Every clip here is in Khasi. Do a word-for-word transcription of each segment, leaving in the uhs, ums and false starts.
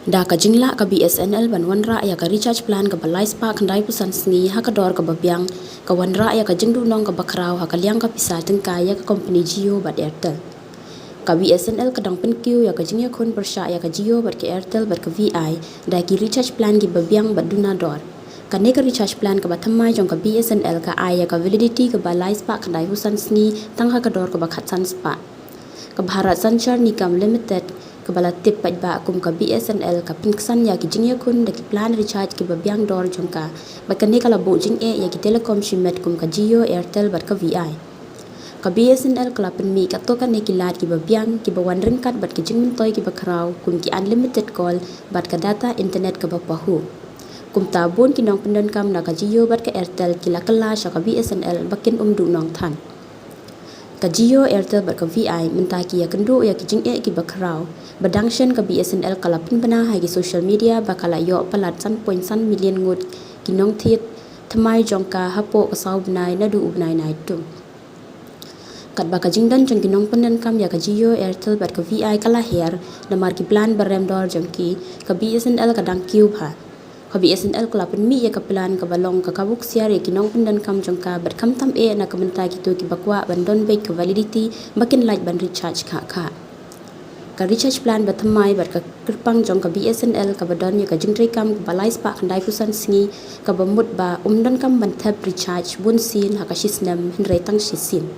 Da ka jinglah ka B S N L ban wanrah ïa ka recharge plan kaba lai spah khyndai phew san sngi ha ka dor kaba biang, ka wanrah ïa ka jingduhnong kaba khraw ha ka liang ka pisa tyngka ïa ka company Jio bad Airtel. Ka B S N L ka dang pynkiew ïa ka jingïakhun pyrshah ïa ka Jio bad ka Airtel bad ka V I da ki recharge plan kiba biang bad duna dor. Kane ka recharge plan kaba thymmai jong ka B S N L ka ai ïa ka validity kaba lai spah khyndai phew san sngi tang ha ka dor kaba khatsan spah. Ka Bharat Sanchar Nigam Limited, kaba la tip paidbah kum ka B S N L, ka pynksan ïa ki jingïakhun da ki plan recharge kiba biang dor jong ka, bad kane ka la buh jingeh ïa ki telecom shimet kum ka Jio, Airtel bad ka V I. Ka B S N L ka la pynmih katto katne ki lad kiba biang, kiba wan ryngkat bad ki jingmyntoi kiba khraw kum ki unlimited call bad ka data internet kaba pahuh. Kumta bun ki nongpyndonkam na ka Jio bad ka Airtel ki la kylla sha ka B S N L ba kin ym duhnong than. Ka Jio, Airtel bad ka V I mynta ki ïakynduh ïa ki jingeh kiba khraw. Ba dang shen ka B S N L ka la pynbna ha ki social media ba ka la ïoh palat san point san million ngut ki nongthied thymmai jong ka hapoh ka saw bnai naduh u bnai Naitung. Katba ka jingdon jong ki nongpyndonkam ïa ka Jio, Airtel bad ka V I ka la her namar ki plan ba rem dor jong ki, ka B S N L ka dang kiew bha. Ka B S N L ka la pynmih ïa ka plan kaba long ka kabu ksiar ïa ki nongpyndonkam jong ka bad khamtam eh na ka bynta kito kiba kwah ban don beit ka validity ba kin lait ban recharge khah khah. Ka recharge plan ba thymmai bad ka kyrpang jong ka B S N L kaba don ïa ka jingtreikam kaba lai spah khyndai phew san sngi kaba mut ba ym donkam ban thep recharge bun sien ha ka shisnem hynrei tang shisien.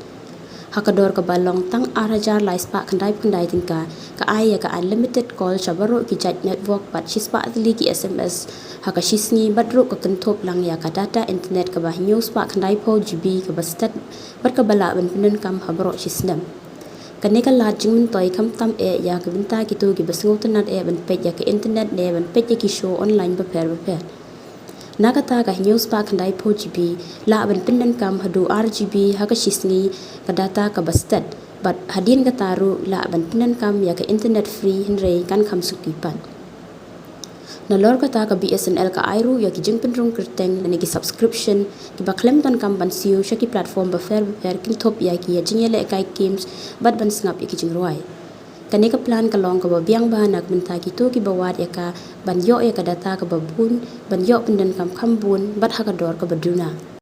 Ha ka dor kaba long tang ar hajar lai spah khyndai phew khyndai tyngka, ka ai ïa ka unlimited call sha baroh ki jait network bad shispah tylli ki S M S ha ka shisngi bad ruh ka kynthup lang ïa ka data internet kaba hynñiew spah khyndai phew G B kaba stet bad kaba lah ban pyndonkam ha baroh shisnem. Kane ka lad jingmyntoi khamtam eh ïa ka bynta kito kiba sngewtynnat eh ban peit ïa ka internet ne ban peit ïa ki show online bapher bapher. Na kata ka hynñiew spah khyndai phew G B lah ban pyndonkam haduh ar G B ha ka shisngi ka data kaba stet, bad hadien kata ruh lah ban pyndonkam ïa ka internet free hynrei kan kham suki pat. Nalor kata ka B S N L ka ai ruh ïa ki jingpynrung kyrteng lane ki subscription kiba khlem donkam ban siew sha ki platform bapher bapher kynthup ïa ki ïa jingïalehkai games bad ban sngap ïa ki jingrwai. Kane ka plan ka long kaba biang bha na ka bynta kito kiba wad ïa ka ban ïoh ïa ka data kaba bun, ban ïoh pyndonkam kham bun bad ha ka dor kaba duna.